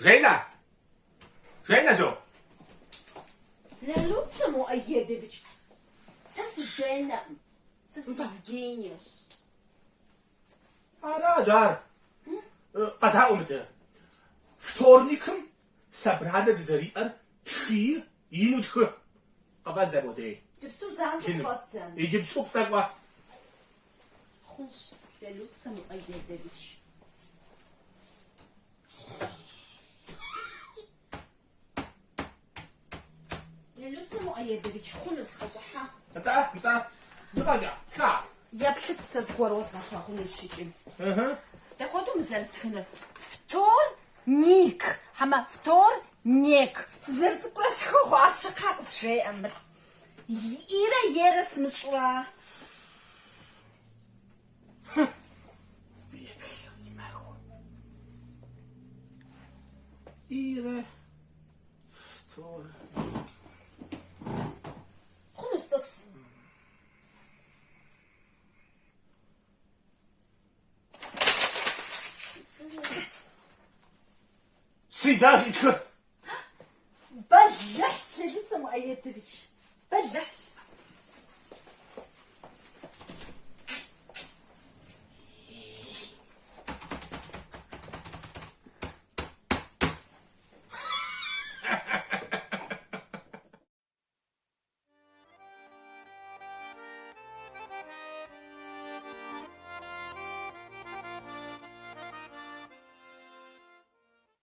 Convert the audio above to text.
Женэ! Женэ, зо! Лалуцэ Муаедович, сэ сы-Женэкъым, сэ сы-Евгениещ. Аращ ар. Къэдаӏуэ мыдэ. Вторникым собранэ дызэриӏэр тхыи, ину тхы. Къыфӏэдзэ модей. Иджыпсту занщӏэу къыфӏэздзэн. Иджыпсту пцӏэкӏуэ. Хъунщ, Лалуцэ Муаедович. Лалуцэ Муаедович, хъуну сыкъыщӏыхьа? Нтӏэ, нтӏэ, зыфӏэкӏа, тха. Еплъыт, сэ зыгуэр уэзгъэлъагъунущ икӏи. Дапхуэдэу мы зэрыстхынур? Вторник, хьэмэ вторнек. Сызэрыцӏыкӏурэ стхыу хъуащ, кхъа къызжеӏэ мыр. Ирэ ерэ сымыщӏра? Еплъ, и махуэ. Ирэ втор. Хъуну сытӏыс. Среда жи тхы. Бэлыхьщ, Лалуцэ Муаедович, бэлыхьщ.